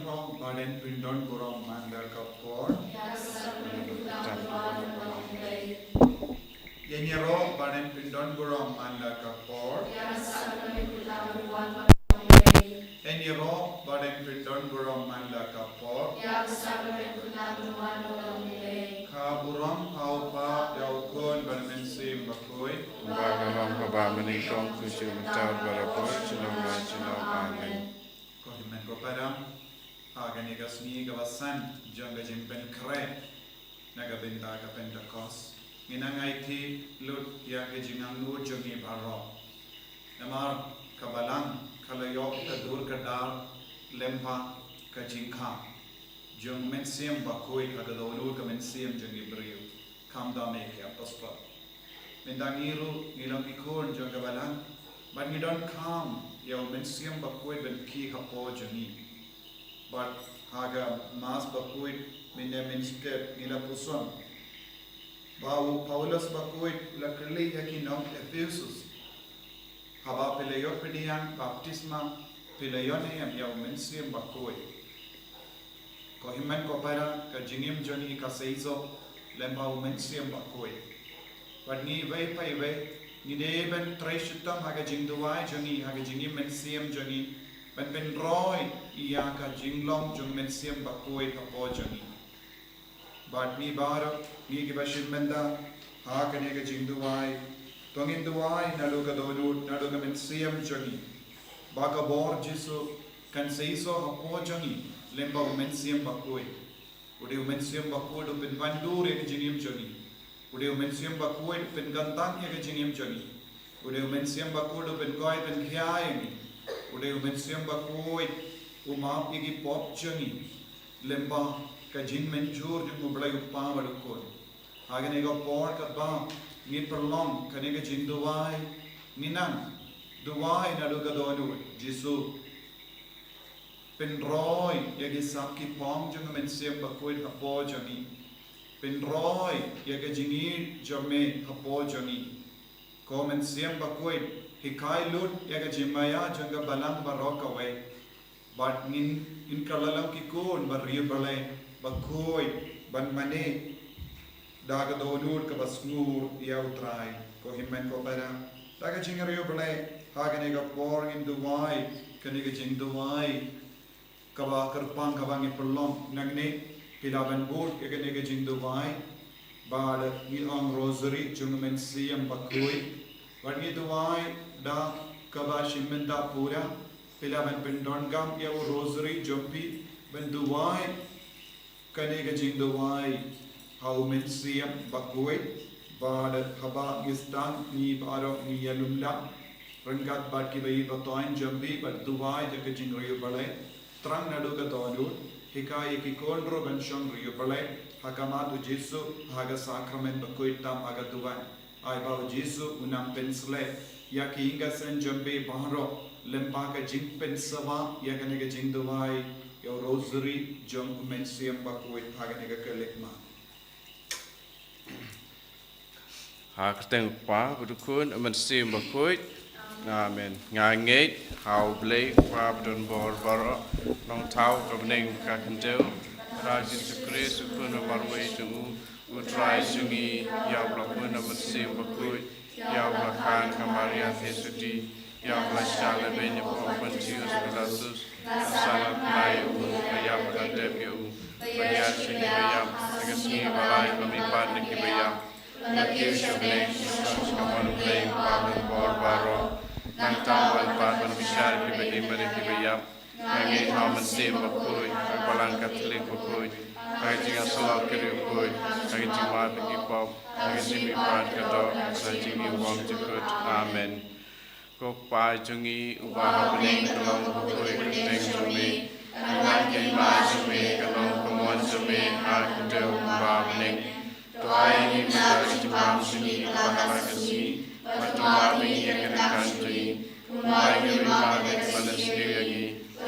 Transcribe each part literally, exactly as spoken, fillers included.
Baden pyndon burom man la ka por. Ïa ïaroh baden pyndon burom man la ka por. Ïa ïaroh baden pyndon burom man la ka por. Ka burom ha u Kpa, ïa u Khun bad u Mynsiem Bakhuid. Kumba ka long kaba mynshwa, kumjuh mynta bad barabor, junom la junom. Amen. Ko hynmen ko para, ha kane ka sngi kaba san jong ka jingpynkhreh na ka bynta ka Pentekost, ngin nang aiti lut ïa ka jingangnud jong ngi baroh. Namar ka Balang ka la ïoh ka dur ka dar lyngba ka jingkha jong u Mynsiem Bakhuid ha ka dohnud ka mynsiem jong ngi briew, khamtam ïa ki apostol. Mynta ngi ruh ngi long ki khun jong ka Balang, bad ngi donkam ïa u Mynsiem Bakhuid ban khih hapoh jong ngi. Bad ha ka Mass Bakhuid mynne mynstep ngi la puson ba u Paulus Bakhuid u la kylli ïa ki nong Ephesus, haba phi la ïoh pdiang baptisma, phi la ïoh ne em ïa u Mynsiem Bakhuid? Ko hynmen ko para, ka jingim jong ngi ka seisoh lyngba u Mynsiem Bakhuid. Bad ngi iwei pa iwei ngi dei ban trei shitom ha ka jingduwai jong ngi, ha ka jingim mynsiem jong ngi, ban pynroi ïa ka jinglong jong u Mynsiem Bakhuid hapoh jong ngi. Bad ngi baroh ngi kiba shim bynta ha kane ka jingduwai, to ngin duwai naduh ka dohnud, naduh ka mynsiem jong ngi, ba ka bor Jisu kan seisoh hapoh jong ngi lyngba u Mynsiem Bakhuid. U dei u Mynsiem Bakhuid u pynwandur ïa ka jingim jong ngi. U dei u Mynsiem Bakhuid u pynkyntang ïa ka jingim jong ngi. U dei u Mynsiem Bakhuid u pynkhuid pynkhia ïa ngi. U dei u Mynsiem Bakhuid u map ïa ki pop jong ngi lyngba ka jingmynjur jong U Blei U Kpa bad U Khun. Ha kane ka por katba ngi pynlong kane ka jingduwai, ngin nang duwai naduh ka dohnud: Jisu, pynroi ïa ki sap ki phong jong u Mynsiem Bakhuid hapoh jong ngi. Pynroi ïa ka jingïeit jong me hapoh jong ngi. Ko Mynsiem Bakhuid, hikai lut ïa ka jingmaïa jong ka Balang baroh kawei. Bad ngin, ngin kylla long ki khun ba riewblei, ba khuid, ban mane da ka dohnud kaba sngur ïa U Trai. Ko hynmen ko para, da ka jingriewblei ha kane ka por ngin duwai kane ka jingduwai kaba kyrpang kaba ngi pynlong nangne. Phi lah ban bud ïa kane ka jingduwai bad ngi ong Rosary jong u Mynsiem Bakhuid. Bad ngi duwai da kaba shim bynta pura. Phi lah ban pyndonkam ïa u Rosary jong phi ban duwai kane ka jingduwai ha u Mynsiem Bakhuid. Bad haba ngi sdang, ngi baroh ngi ïalumlang ryngkat bad kiba ïeit ba thoiñ jong phi, bad duwai ïa ka jingriewblei. Thrang naduh ka dohnud, hikai ïa ki khun ruh ban shong riewblei ha khmat U Jisu ha ka Sakramen bakhuid tam ha ka duwan. Ai ba U Jisu un nang pynsleh ïa ki ïing ki sem jong phi baroh lyngba ka jingpynsawa ïa kane ka jingduwai ïa u Rosary jong u Mynsiem Bakhuid ha kane ka khyllipmat. Ha ka kyrteng U Kpa bad U Khun, U Mynsiem Bakhuid. Amen. Nga ngeit ha U Blei U Kpa badonbor baroh, Nongthaw ka bneng ka khyndew, Trai Jisu Khrist U Khun ba marwei jong u, U Trai jong ngi, ïa uba la hun ha u Mynsiem Bakhuid, ïa uba la kha na ka Maria Theisotti, ïa uba la shah lehbeiñ hapoh Pontius Pilatus, la sah, la khyllai ïa u, la ïap, la dep ïa u, la hiar sha ki baïap ha ka sngi ba lai, la mihpat na ki baïap, la kiew sha bneng, la shong sha ka mon U Blei U Kpa badonbor baroh. Nangta un wan pat ban bishar ïa kiba im bad ïa kiba ïap. Nga ngeit ha u Mynsiem Bakhuid, ha ka Balang Katholik bakhuid, ha ka jingïasyllok ki riewkhuid, ha ka jingmap ïa ki pop, ha ka jingmihpat ka doh, ha ka jingim bymjukut. Amen. Ko Kpa jong ngi uba ha bneng, ka long bakhuid ka kyrteng jong me. Kan wan ka hima jong me, kan long ka mon jong me ha ka khyndew kumba ha bneng. To ai ïa ngi mynta ka jingbam jong ngi kaba ha la ka sngi, bad to map ïa ngi ïa ki ryngkang jong ngi, kumba ngi ruh ngi map ïa kiba nyngkong ïa ngi,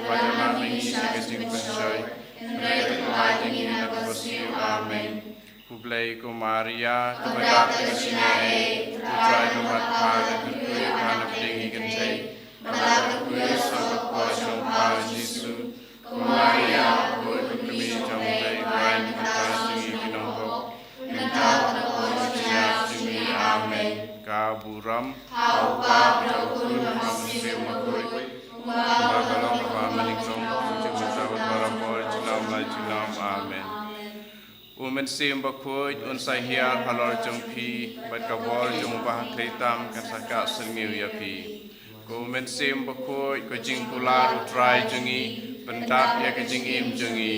bad to map ïa ngi sha ka jingpynshoi, hynrei to khlad ïa ngi na kaba sniew. Amen. Khublei ko Maria, kaba dap da ka jingaiei, U Trai u don bad pha, pha la kyrkhu ïa pha na pdeng ki kynthei, bad la kyrkhu ïa u sawdong ka por jong pha U Jisu. Ko Maria, u khuid u kmie jong U Blei, u ai ngi mynta sha ngi ki nongpop, mynta bad ha ka por jong ka jingim jong ngi. Amen. Ka burom ha U Kpa bad ha U Khun bad ha U Mynsiem Bakhuid, kumba ka long ha kaba mynnyngkong, kumjuh mynta bad barabor, junom la junom. Amen. U Mynsiem Bakhuid un sa hiar halor jong phi, bad ka bor jong u Bah Khlei Tam kan sa kah syrngiew ïa phi. Ko Mynsiem Bakhuid, ko jingkular U Trai jong ngi, pyndap ïa ka jingim jong ngi.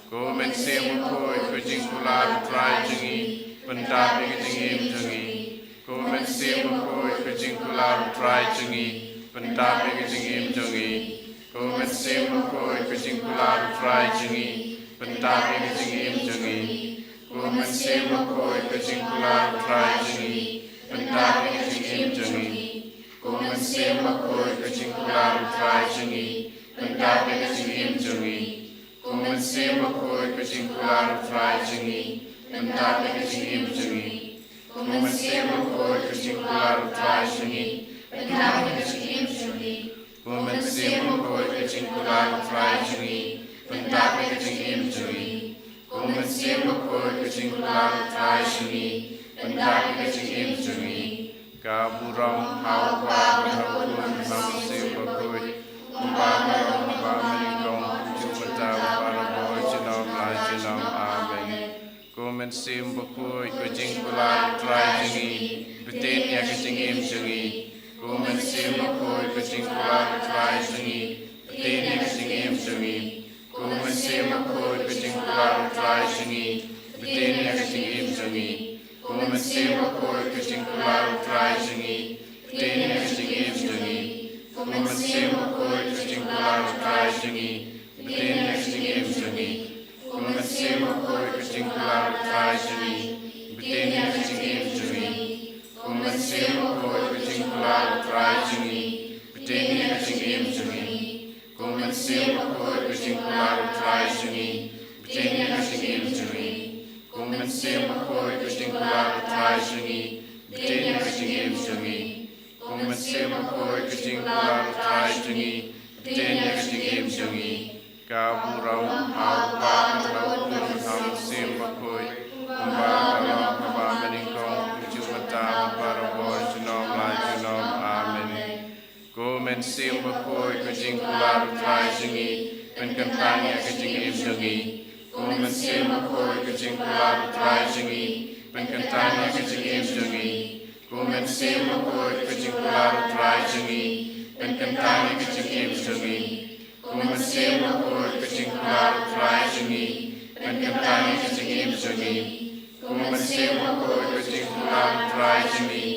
Ko Mynsiem Bakhuid, ko jingkular U Trai jong ngi, pyndap ïa ka jingim jong ngi. Ko Mynsiem Bakhuid, ko jingkular U Trai jong ngi, pyndap ïa ka jingim jong ngi. Ko Mynsiem Bakhuid, ko jingkular U Trai jong ngi, pyndap ïa ka jingim jong ngi. Ko Mynsiem Bakhuid, ko jingkular U Trai jong ngi, pyndap ïa ka jingim jong ngi. Ko Mynsiem Bakhuid, ko jingkular U Trai jong ngi, pyndap ïa ka jingim jong ngi. Ko Mynsiem Bakhuid, ko jingkular U Trai jong ngi, pyndap ïa ka jingim jong ngi. Ko Mynsiem Bakhuid, ko jingkular U Trai jong ngi, pyndap ïa ka jingim jong ngi. Ko Mynsiem Bakhuid, ko jingkular U Trai jong ngi, pyndap ïa ka jingim jong ngi. Ko Mynsiem Bakhuid, ko jingkular U Trai jong ngi, pyndap ïa ka jingim jong ngi. Ka burom ha U Kpa bad ha U Khun bad ha U Mynsiem Bakhuid, kumba ka long ha kaba mynnyngkong, kumjuh mynta bad barabor, junom la junom. Amen. Ko Mynsiem Bakhuid, ko jingkular U Trai jong ngi, btin ïa ka jingim jong ngi. Ko Mynsiem Bakhuid, ko jingkular U Trai jong ngi, btin ïa ka jingim jong ngi. Ko Mynsiem Bakhuid, ko jingkular U Trai jong ngi, btin ïa ka jingim jong ngi. Ko Mynsiem Bakhuid, ko jingkular U Trai jong ngi, btin ïa ka jingim jong ngi. Ko Mynsiem Bakhuid, ko jingkular U Trai jong ngi, btin ïa ka jingim jong ngi. Ko Mynsiem Bakhuid, ko jingkular U Trai jong ngi, btin ïa ka jingim jong ngi. Ko Mynsiem Bakhuid, ko jingkular U Trai jong ngi, btin ïa ka jingim jong ngi. Ko Mynsiem Bakhuid, ko jingkular U Trai jong ngi, btin ïa ka jingim jong ngi. Ko Mynsiem Bakhuid, ko jingkular U Trai jong ngi, btin ïa ka jingim jong ngi. Ko Mynsiem Bakhuid, ko jingkular U Trai jong ngi, btin ïa ka jingim jong ngi. Ka burom ha U Kpa bad ha U Khun bad ha U Mynsiem Bakhuid, kumba ka long ha kaba mynnyngkong, kumjuh mynta bad barabor, junom la junom. Amen. Ko Mynsiem Bakhuid, ko jingkular U Trai jong ngi, pynkyntang ïa ka jingim jong ngi. Ko Mynsiem Bakhuid, ko jingkular U Trai jong ngi, pynkyntang ïa ka jingim jong ngi. Ko Mynsiem Bakhuid, ko jingkular U Trai jong ngi, pynkyntang ïa ka jingim jong ngi. Ko Mynsiem Bakhuid, ko jingkular U Trai jong ngi, pynkyntang ïa ka jingim jong ngi. Ko Mynsiem Bakhuid, ko jingkular U Trai jong ngi,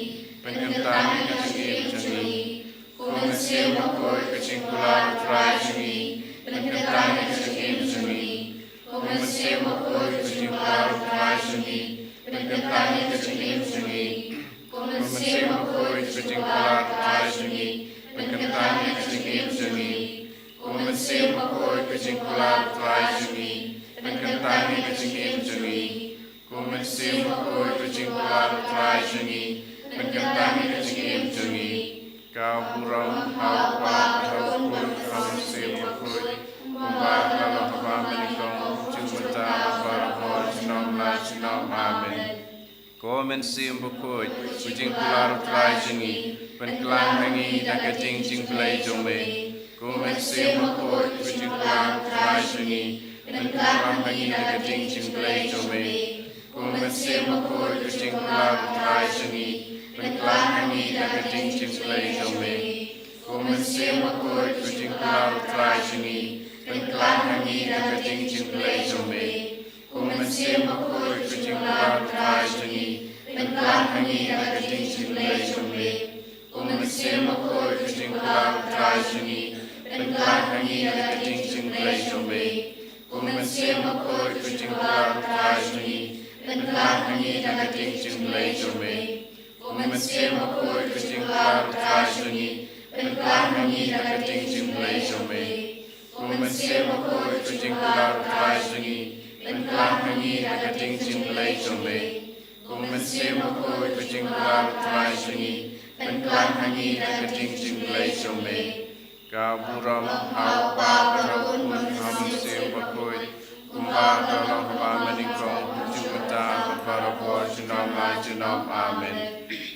pynkyntang ïa ka jingim jong ngi. Ko Mynsiem Bakhuid, ko jingkular U Trai jong ngi, pynkyntang ïa ka jingim jong ngi. Ko Mynsiem Bakhuid, ko jingkular U Trai jong ngi, pynkyntang ïa ka jingim jong ngi. Ko Mynsiem Bakhuid, ko jingkular U Trai jong ngi, pynkyntang ïa ka jingim jong ngi. Ko Mynsiem Bakhuid, ko jingkular U Trai jong ngi, pynkyntang ïa ka jingim jong ngi. Ko Mynsiem Bakhuid, ko jingkular U Trai jong ngi, pynkyntang ïa ka jingim jong ngi. Ka burom ha U Kpa, ha U Khun, ha U Mynsiem Bakhuid, kumba ka long ha kaba mynnyngkong, kumjuh mynta bad barabor, junom la junom. Amen. Ko Mynsiem Bakhuid, ko jingkular U Trai jong ngi, pynkhlaiñ ha ngi da ka jingjingblei jong me. Ko Mynsiem Bakhuid, ko jingkular U Trai jong ngi, pynkhlaiñ ha ngi da ka jingjingblei jong me. Ko Mynsiem Bakhuid, ko jingkular U Trai jong ngi, pynkhlaiñ ha ngi da ka jingjingblei jong me. Ko Mynsiem Bakhuid, ko jingkular U Trai jong ngi, pynkhlaiñ ha ngi da ka jingjingblei jong me. Ko Mynsiem Bakhuid, ko jingkular U Trai jong ngi, pynkhlaiñ ha ngi da ka jingjingblei jong me. Ko Mynsiem Bakhuid, ko jingkular U Trai jong ngi, pynkhlaiñ ha ngi da ka jingjingblei jong me. Ko Mynsiem Bakhuid, ko jingkular U Trai jong ngi, pynkhlaiñ ha ngi da ka jingjingblei jong me. Ko Mynsiem Bakhuid, ko jingkular U Trai jong ngi, pynkhlaiñ ha ngi da ka jingjingblei jong me. Ko Mynsiem Bakhuid, ko jingkular U Trai jong ngi, pynkhlaiñ ha ngi da ka jingjingblei jong me. Ko Mynsiem Bakhuid, ko jingkular U Trai jong ngi, pynkhlaiñ ha ngi da ka jingjingblei jong me. Ka burom ha u Kpa bad ha u Khun bad ha u Mynsiem Bakhuid, kumba ka long ha ba mynnyngkong, mynta bad barabor, junom la junom. Amen.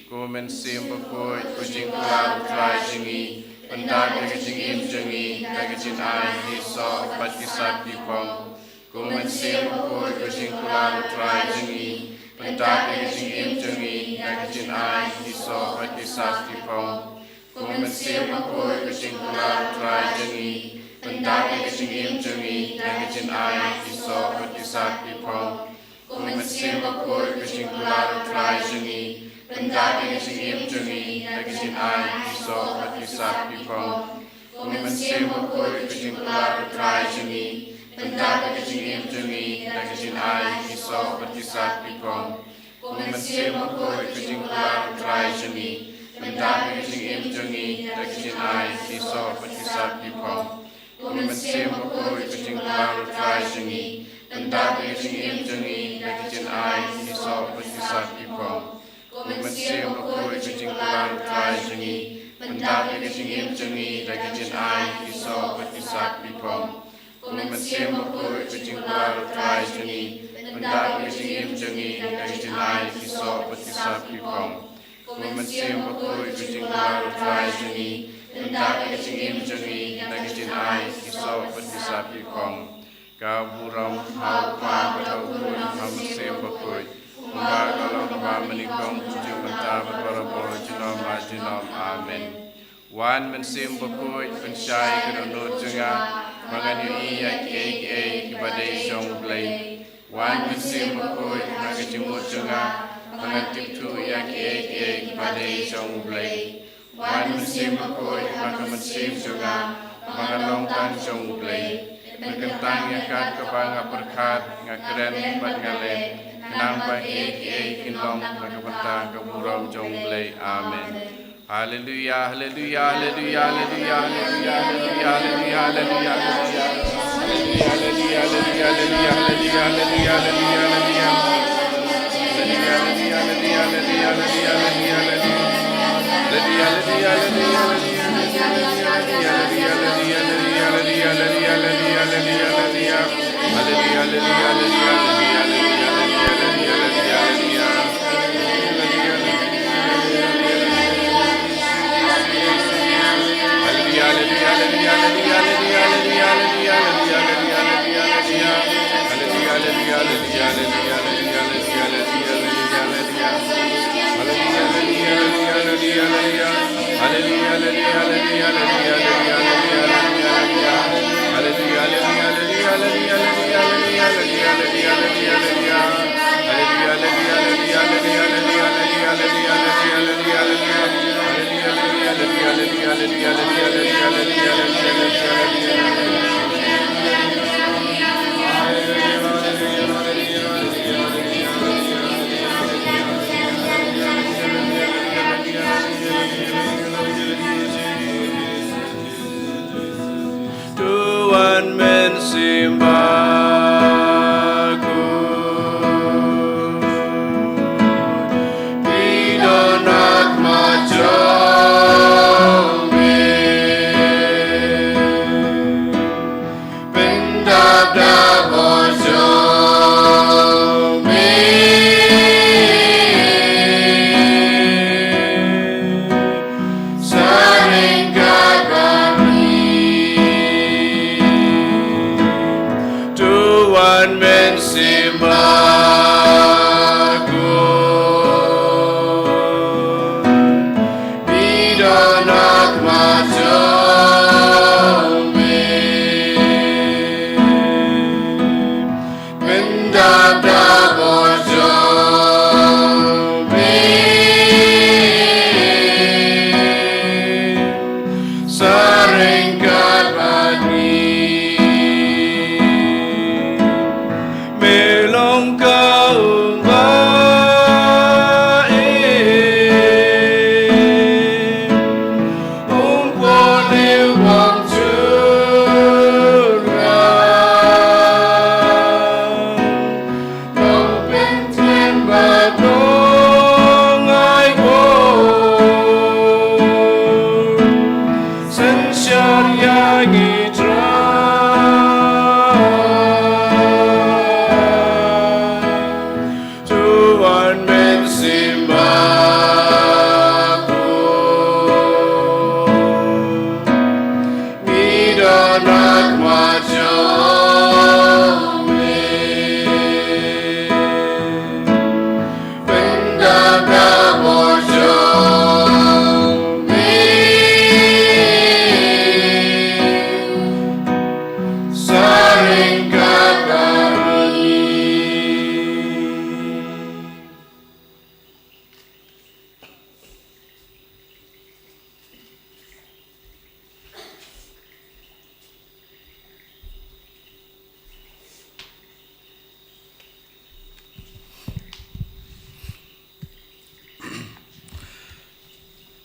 Ko Mynsiem Bakhuid, ko jingkular u Trai jong ngi, pyndap ïa ka jingim jong ngi da ka jingai, ki soh bad ki sap ki phong. Ko Mynsiem Bakhuid, ko jingkular u Trai jong ngi, pyndap ïa ka jingim jong ngi da ka jingai, ki soh bad ki sap ki phong. Ko Mynsiem Bakhuid, ko jingkular u Trai jong ngi, pyndap ïa ka jingim jong ngi da ka jingai, ki soh bad ki sap ki phong. Ko Mynsiem Bakhuid, ko jingkular u Trai jong ngi, pyndap ïa ka jingim jong ngi da ka jingai, ki soh bad ki sap ki phong. Ko Mynsiem Bakhuid, ko jingkular u Trai jong ngi, pyndap ïa ka jingim jong ngi da ka jingai, ki soh bad ki sap ki phong. Ko Mynsiem Bakhuid, ko jingkular u Trai jong ngi, pyndap ïa ka jingim jong ngi da ka jingai, ki soh bad ki sap ki phong. Ko Mynsiem Bakhuid, ko jingkular u Trai jong ngi, pyndap ïa ka jingim jong ngi da ka jingai, ki soh bad ki sap ki phong. Ko Mynsiem Bakhuid, ko jingkular u Trai jong ngi, pyndap ïa ka jingim jong ngi da ka jingai, ki soh bad ki sap ki phong. Ko Mynsiem Bakhuid, ko jingkular u Trai jong ngi, pyndap ïa ka jingim jong ngi da ka jingai, ki soh bad ki sap ki phong. Ko Mynsiem Bakhuid, ko jingkular u Trai jong ngi, pyndap ïa ka jingim jong ngi da ka jingai, ki soh bad ki sap ki phong. Ka burom ha u Kpa bad ha u Khun bad ha u Mynsiem Bakhuid, kumba ka long ha ba mynnyngkong, mynta bad barabor, junom la junom. Amen. Wan Mynsiem Bakhuid, pynshai ïa ka dohnud jong nga, ba ngan ïohi ïa kiei kiei kiba dei jong U Blei. Wan Mynsiem Bakhuid, ha ka jingmut jong nga, ba ngan tip thuh ïa kiei kiei kiba dei jong U Blei. Wan Mynsiem Bakhuid, ha ka mynsiem jong nga, ba ngan long tang jong U Blei. Pynkyntang ïa kat kaba nga pyrkhat, nga kren bad nga leh, khnang ba kiei kiei kin long na ka bynta ka burom jong U Blei. Amen. Haleluya, haleluya, haleluya.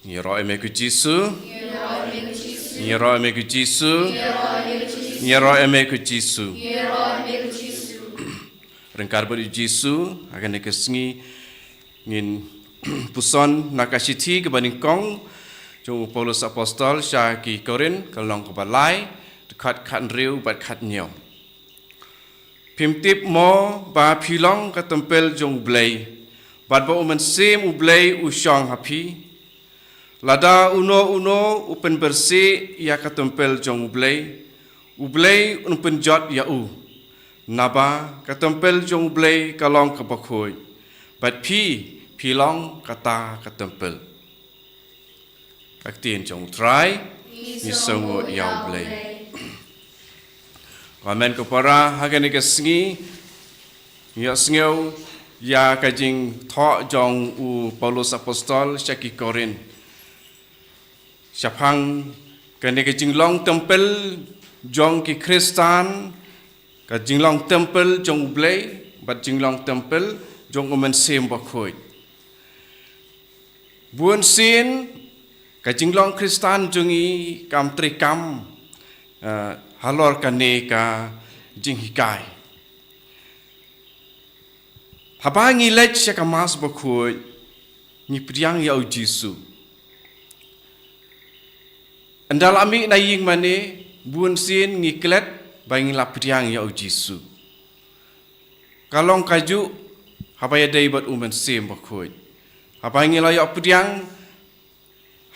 Ngi ïaroh ïa me ko Jisu. Ngi ïaroh ïa me ko Jisu. Ngi ïaroh ïa me ko Jisu. Ryngkat bad u Jisu, ha kane ka sngi ngin puson na ka shithi kaba nyngkong jong u Paulus Apostol sha ki Korinth, ka lynnong kaba lai, dkhot khathynriew bad khathynñiew. Phim tip mo ba phi long ka templ jong U Blei, bad ba U Mynsiem U Blei u shong ha phi? Lada uno uno u pynbieit ïa ka templ jong U Blei, U Blei un pynjot ïa u. Naba ka templ jong U Blei ka long kaba khuid, bad phi, phi long kata ka templ. Ka ktien jong U Trai. Ngi sngewnguh ïa U Blei. Ko hynmen ko para, ha kane ka sngi ngi ïohsngew ïa ka jingthoh jong u Paulus Apostol sha ki Korinth shaphang kane ka jinglong templ jong ki Khristan, ka jinglong templ jong U Blei bad jinglong templ jong U Mynsiem Bakhuid. Bunsien ka jinglong Khristan jong ngi kam treikam, eh, halor kane ka jinghikai. Haba ngi leit sha ka Mass Bakhuid, ngi pdiang ïa u Jisu. Ynda la mih na ïing mane, bunsien ngi klet ba ngi la pdiang ïa u Jisu. Ka long kajuh haba ïadei bad U Mynsiem Bakhuid. Haba ngi la ïoh pdiang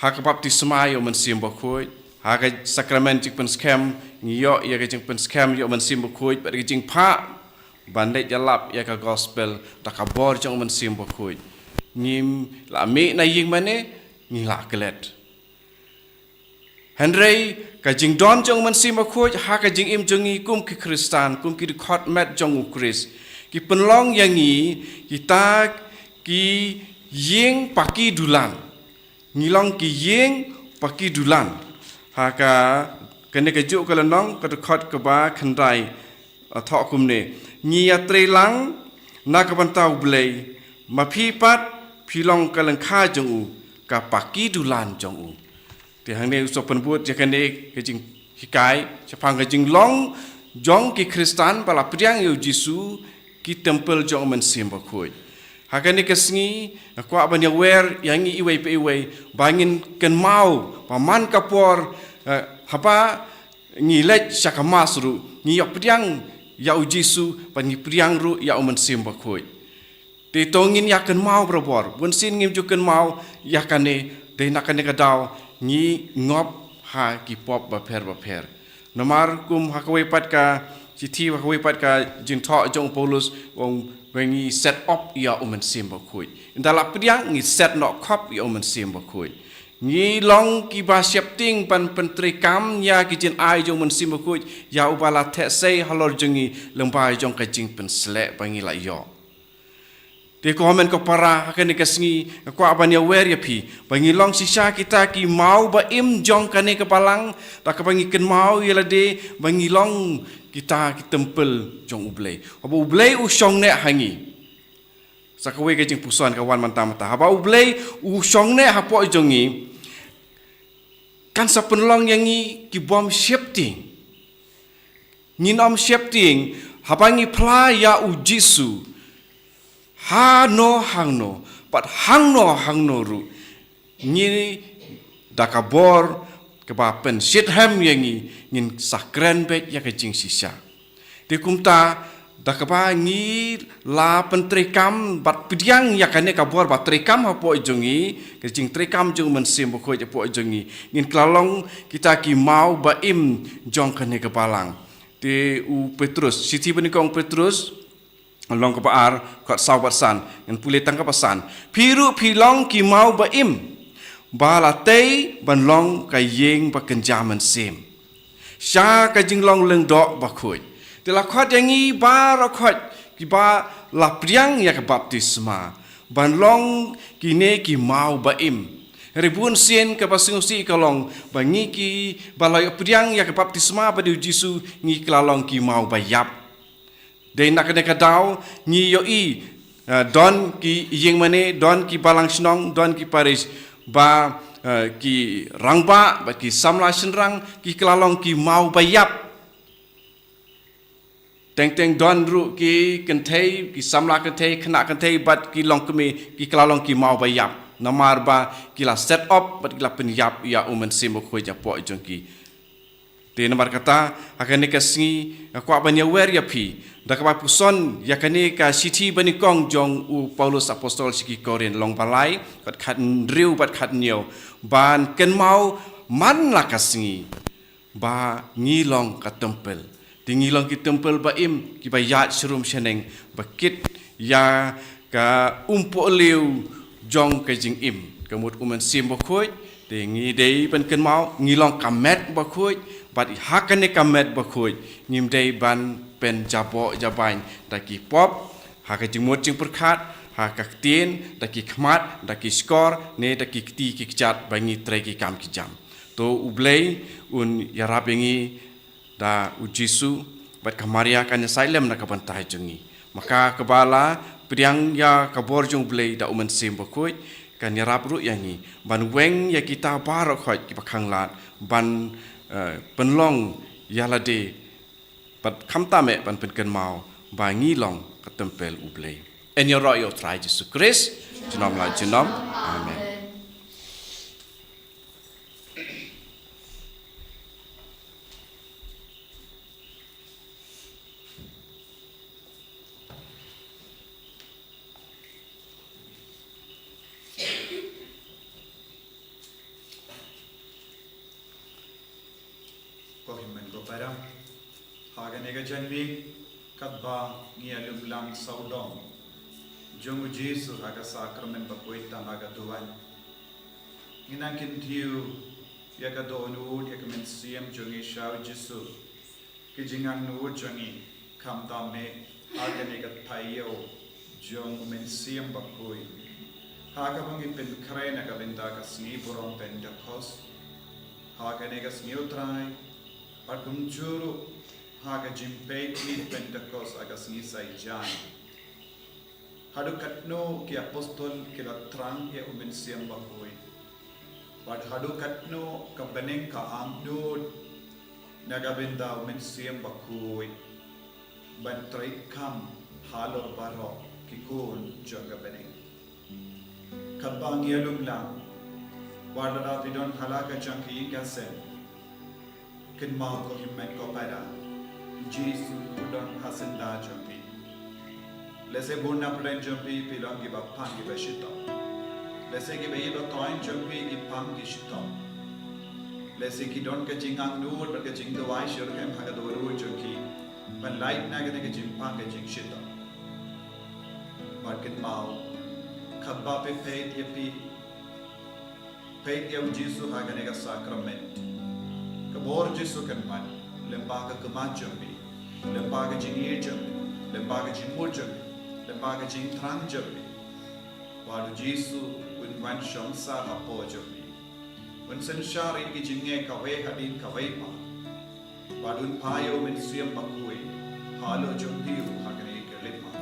ha ka baptisma ïa U Mynsiem Bakhuid, ha ka sakramen jingpynskhem ngi ïoh ïa ka jingpynskhem ïa U Mynsiem Bakhuid bad ka jingphah ban leit ïalap ïa ka gospel da ka bor jong U Mynsiem Bakhuid. Ngim la mih na ïing mane, ngi la klet. Hynrei ka jingdon jong U Mynsiem Bakhuid ha ka jingim jong ngi kum ki Khristan, kum ki dkhot met jong U Khrist, ki pynlong ïa ngi kita ki ïing paki dulan. Ngi long ki ïing paki dulan. Ha ka, kane kajuh ka lynnong, ka dkhot kaba khyndai, eh, thoh kumne: Ngi ïatrei lang na ka bynta U Blei, ma phi pat phi long ka lyngkha jong u, ka paki dulan jong u. Te hangne u sngewbha pynbud ïa kane ka jinghikai shaphang ka jinglong jong ki Khristan ba la pdiang ïa u Jisu, ki templ jong U Mynsiem Bakhuid. Ha kane ka sngi nga kwah ban ïawer ïa ngi iwei pa iwei ba ngin kynmaw ba man ka por, eh, haba ngi leit sha ka Mass ruh, ngi ïoh pdiang ïa u Jisu bad ngi pdiang ruh ïa U Mynsiem Bakhuid. Te to ngin ïa kynmaw barabor. Bunsien ngim ju kynmaw ïa kane, dei na kane ka daw ngi ngop ha ki pop bapher bapher. Namar kum ha kawei pat ka shithi, ha kawei pat ka jingthoh jong u Paulus, u ong ba ngi set op ïa U Mynsiem Bakhuid. Ynda la pdiang ngi set noh khop ïa U Mynsiem Bakhuid. Ngi long kiba sheptieng ban pyntreikam ïa ki jingai jong U Mynsiem Bakhuid, ïa uba la theh sei halor jong ngi lyngba jong ka jingpynshlur ba ngi la ïoh. Te ko hynmen ko para, ha kane ka sngi nga kwah ban ïawer ïa phi ba ngi long shisha kita ki maw ba im jong kane ka balang, da kaba ngi kynmaw ïa lade ba ngi long kita ki templ jong U Blei. Haba U Blei u shong neh ha ngi. Sa kawei ka jingpuson ka wan mynta mynta. Haba U Blei u shong neh hapoh jong ngi, kan sa pynlong ïa ngi ki bym sheptieng. Ngin ym sheptieng haba ngi phla ïa u Jisu hangno hangno, bad hangno hangno ruh, ngi da ka bor kaba pynshitom ïa ngi, ngin sa kren beit ïa ka jingshisha. Te kumta, da kaba ngi la pyntreikam bad pdiang ïa kane ka bor ba treikam hapoh jong ngi, ka jingtreikam jong U Mynsiem Bakhuid hapoh jong ngi, ngin kylla long kita ki maw ba im jong kane ka balang. Te u Petrus, shithi banyngkong Petrus, lynnong kaba ar, dkhot saw bad san, ngan pule tang kaba san. Phi ruh phi long ki maw ba im, ba la tei ban long ka ïing ba kynja mynsiem sha ka jinglong lyngdoh bakhuid. Te la khot ïa ngi baroh khoit kiba la pdiang ïa ka baptisma ban long kine ki maw ba im. Hynrei bunsien kaba sngewsih ka long ba ngi kiba la ïoh pdiang ïa ka baptisma ba dei u Jisu, ngi kylla long ki maw ba ïap. Dei na kane ka daw ngi ïohi, eh, don ki ïing mane, don ki balang shnong, don ki parish ba eh, ki rangbah bad ki samla shynrang ki kylla long ki maw ba ïap. Teng teng don ruh ki kynthei, ki samla kynthei, khynnah kynthei bad ki longkmie ki kylla long ki maw ba ïap. Namar ba ki la set up bad ki la pynïap ïa u Mynsiem Bakhuid hapoh jong ki. Te namar kata, ha kane ka sngi, nga kwah ban ïawer ïa phi da kaba puson ïa kane ka shithi banyngkong jong u Paulus Apostol sha ki Korinth lynnong ba lai, kat khathynriew bad khathynñiew, ban kynmaw man la ka sngi ba ngi long ka templ. Te ngi long ki templ ba im, kiba ïaid sharum shaneng, ba kit ïa ka umpohliew jong ka jingim, ka mut u Mynsiem Bakhuid. Te ngi dei ban kynmaw, ngi long ka met bakhuid, bad ha kane ka met bakhuid, ngim dei ban pynjaboh jabain da ki pop, ha ka jingmut jingpyrkhat, ha ka ktien, da ki khmat, da ki shkor, ne da ki kti ki kjat ba ngi trei ki kam ki jam. To u Blei un ïarap ïa ngi da u Jisu, bad ka Maria kan ïasaid lem na ka bynta jong ngi. Ma ka kaba la pdiang ïa ka bor jong u Blei da u Mynsiem Bakhuid, kan ïarap ruh ïa ngi ban weng ïa kita baroh khoit kiba khanglad, ban, eh, pynlong ïa lade, bad khamtam eh ban pynkynmaw ba ngi long ka templ u Blei. Yn ïaroh ïa u Trai Jisu Khrist junom la junom. Amen. Ko hynmen ko para, ha kane ka janmiet, katba ngi ïalum lang sawdong jong u Jisu ha ka sakramen bakhuid tang ha ka duwan, ngi nang kyntiew ïa ka dohnud ïa ka mynsiem jong ngi sha u Jisu. Ki jingangnud jong ngi, khamtam eh ha kane ka taïew jong u Mynsiem Bakhuid, ha kaba ngi pynkhreh na ka bynta ka sngi burom Pentekost, ha kane ka sngi u Trai, bad kumjuh ruh ha ka jingpeit ïa Pentekost ha ka sngi Saitjaiñ. Haduh katno ki apostol ki la thrang ïa u Mynsiem Bakhuid, bad haduh katno ka bneng ka angnud na ka bynta u Mynsiem Bakhuid ban treikam halor baroh ki khun jong ka bneng. Katba ngi ïalum lang, wat lada phi don ha la ka jong ka ïing ka sem, kynmaw ko hynmen ko para, u Jisu u don ha syndah jong phi. Lehse bun na pdeng jong phi, phi long kiba pang kiba shitom. Lehse kiba ïeit ba thoiñ jong phi ki pang ki shitom. Lehse ki don ka jingangnud bad ka jingduwai shitrhem ha ka dohnud jong ki ban lait na kane ka jingpang ka jingshitom. Bad kynmaw, katba phi peit ïa phi, peit ïa u Jisu ha kane ka sakramen, ka bor Jisu kan wan lyngba ka khmat jong phi, lyngba ka jingïeit jong phi, lyngba ka jingmut jong phi, lyngba ka jingthrang jong phi. Bad u Jisu un wan shong sah hapoh jong phi, un synshar ïa ki jingeh kawei hadien kawei pat. Bad un phah ïa u Mynsiem Bakhuid halor jong phi ruh ha kane ka khyllipmat.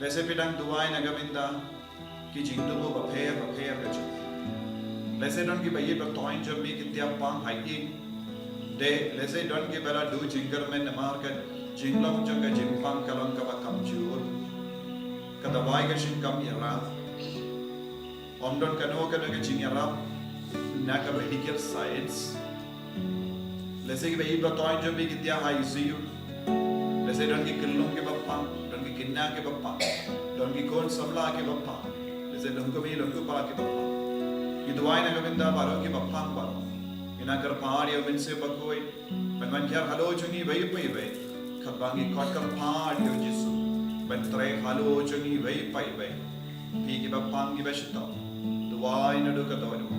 Lehse phi dang duwai na ka bynta ki jingduwai bapher bapher ka jong phi. Lehse don kiba ïeit ba thoiñ jong phi ki tiap pang ha ïing. Te lehse don kiba la duh jingkyrmen namar ka jinglong jong ka jingpang ka long kaba kamjur. Ka dawai ka shim kam ïarap. Ym don kano kano ka jingïarap na ka medical science. Lehse kiba ïeit ba thoiñ jong phi ki tiap ha I C U. Lehse don ki khyllung kiba pang, don ki khynnah kiba pang, don ki khun samla kiba pang. Lehse don kmie don kpa kiba pang. Ngi duwai na ka bynta baroh kiba pang baroh. Ngi nang kyrpad ïa u Mynsiem Bakhuid ban wan hiar halor jong ngi iwei pa iwei. Katba ngi khot kyrpad ïa u Jisu ban trei halor jong ngi iwei pa iwei. Phi kiba pang kiba shitom, duwai naduh ka dohnud,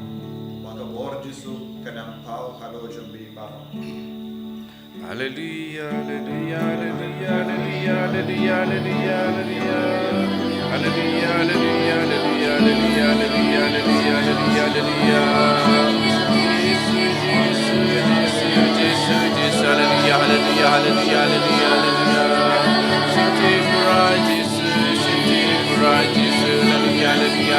ba ka bor Jisu kan nang paw halor jong phi baroh. Haleluya, haleluya, haleluya. Haleluya, haleluya, haleluya. Jisu, Jisu, Jisu, Jisu, Jisu, Jisu. Haleluya, haleluya, haleluya, haleluya, haleluya. Shukr Jisu, shukr Jisu. Haleluya, haleluya.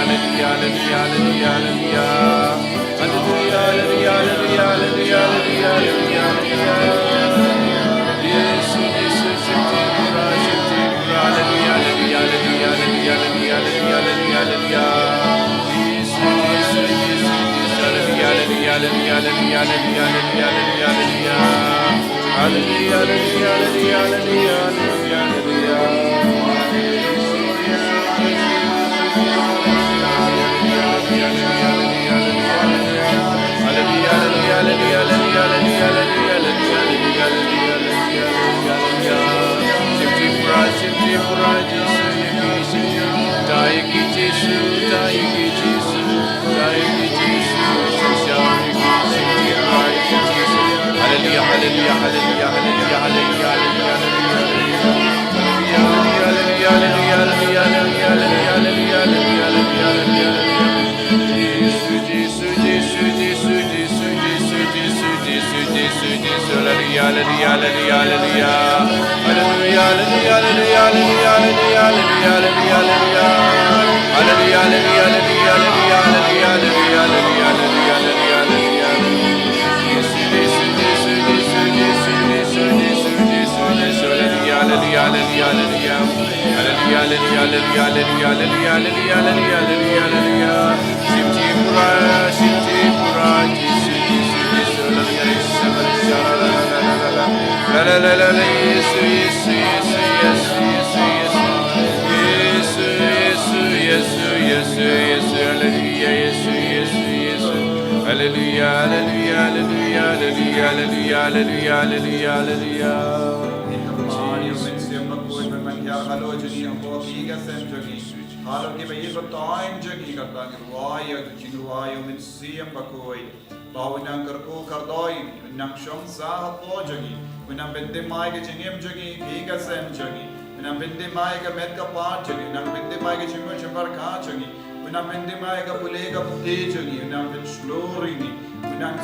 Hallelujah, hallelujah, hallelujah, hallelujah, hallelujah, hallelujah, hallelujah, hallelujah. Ïa ka mynsiem bakhuid ban pynhiar halor jong ngi, hapoh ki ïing ki sem jong ngi, halor kiba ïeit ba taiñ jong ngi, kata ngi rwai ïa ka jingrwai ïa u Mynsiem Bakhuid ba un nang kyrkhu kyrdoh ïa ngi, un nang shong sah hapoh jong ngi, un nang pynthymmai ka jingim jong ngi, ka ïing ka sem jong ngi, un nang pynthymmai ka met ka phad jong ngi, un nang pynthymmai ka jingmut jingpyrkhat jong ngi, un nang pynthymmai ka pule ka puthi jong ngi, un nang pynshlur ïa ngi, un nang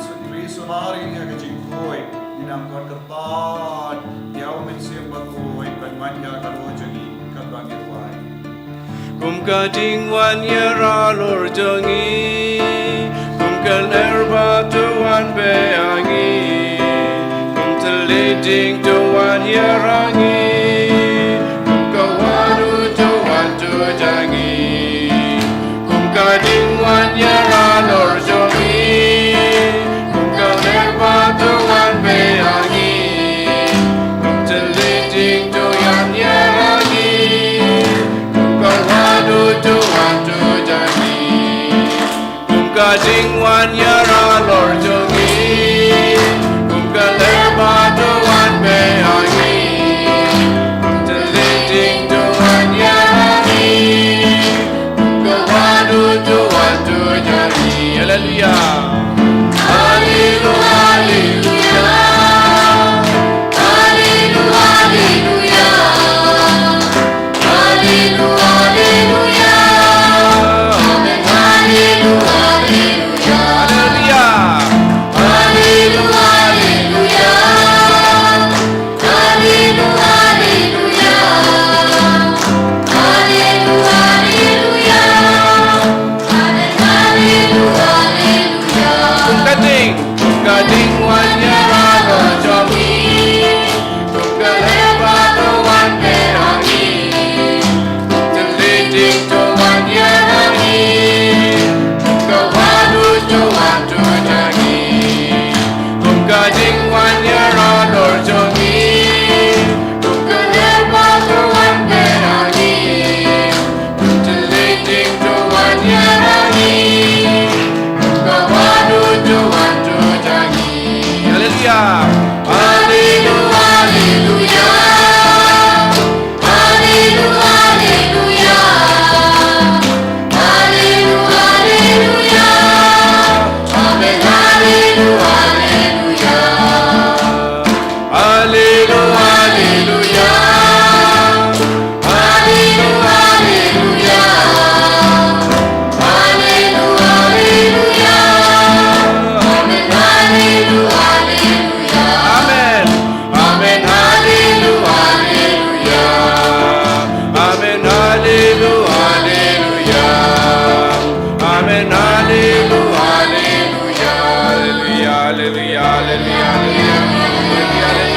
sumar ïa ngi ha ka jingkhuid. Ngi nang khot kyrpad ïa u Mynsiem Bakhuid ban wan ïa ka roi jong ngi, kaba ngi rwai. Kum ka dingwan ïarap halor jong ngi, kum ka lyer ba to wan beh ha ngi, kum ka thylliej ding to wan ïarap ha ngi, kum ka wah to wan tuid ha ngi. Kum ka dingwan ïarap halor jong ngi, kum ka lyer ba to wan beh ha ngi, kum ka thylliej ding to wan ïarap ha ngi, kum ka wah to wan tuid ha ngi. Kum ka dingwan ïarap halor jong ngi, kum ka lyer ba to wan beh ha ngi, kum ka thylliej ding to wan ïarap ha ngi, kum ka wah to wan tuid ha ngi. Haleluya. Haleluya, haleluya. Haleluya, haleluya. Haleluya, haleluya. Amen. Haleluya, haleluya. Hallelujah, hallelujah, hallelujah.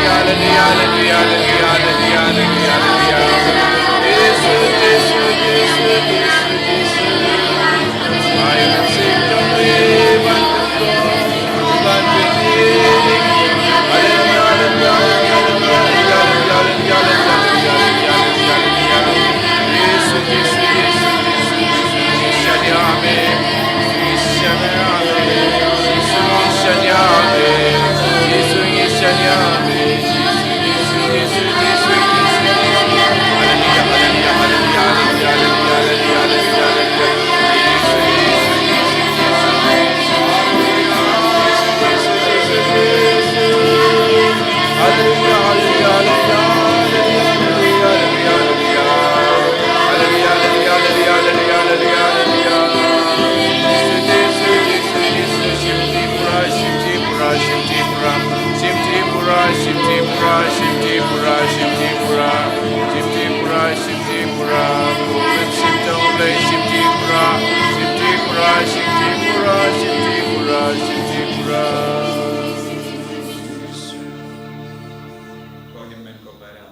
Ko hynmen ko para,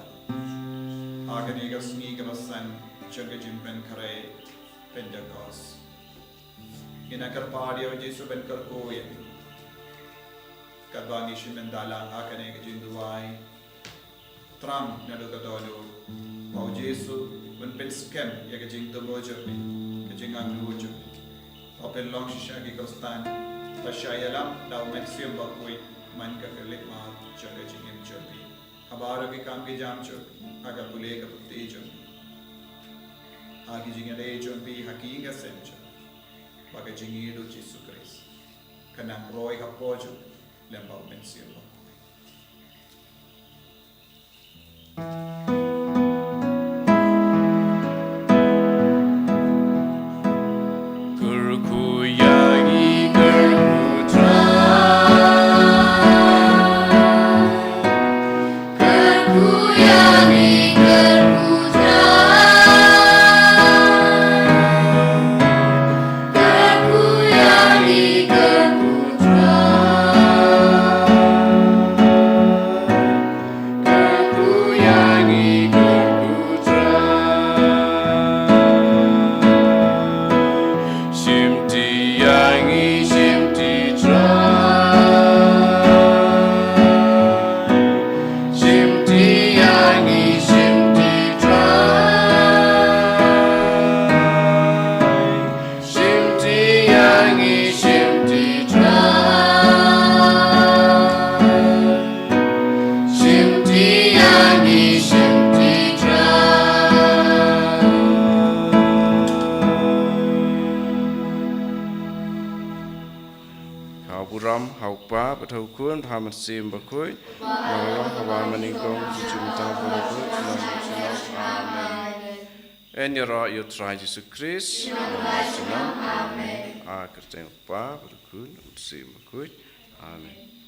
ha kane ka sngi kaba san jong ka jingpynkhreh Pentekost, ngin ïa kyrpad ïa U Jisu ban kyrkhu ïa ngi. Katba ngi shim bynta lang ha kane ka jingduwai, thrang naduh ka dohnud ba U Jisu un pynskhem ïa ka jingthmu jong phi, ka jingangnud jong phi, ba phin long shisha ki Khristan ba shah ïalam da U Mynsiem Bakhuid man ka khyllipmat jong ka jingim jong phi, ha baroh ki kam ki jam jong phi, ha ka pule ka puthi jong phi, ha ki jingïadei jong phi ha ki ïing ka sem jong phi, ba ka jingïeit U Jisu Khrist kan nang roi hapoh jong phi lem bad U Mynsiem Bakhuid. Kyrkhu ïa ngi, kyrkhu Trai. Kyrkhu ïa ngi, kyrkhu Trai. Kyrkhu ïa ngi, kyrkhu Trai. Kyrkhu ïa ngi, kyrkhu Trai. Shimti ïa ngi, shimti Trai. Shimti ïa ngi, shimti Trai. Shimti ïa ngi, shimti Trai. Shimti ïa ngi, shimti Trai. Ha u burom, ha u Kpa, bad ha u Khun, bad ha u Mynsiem Bakhuid. Nangta, ha u ba ha banyngkong, kumjuh mynta, baroh, kumjuh mynta. Amen. Yn ïaroh ïa U Trai Jisu Khrist. Amen. Ha ka kyrteng U Kpa, bad U Khun, bad U Mynsiem Bakhuid. Amen.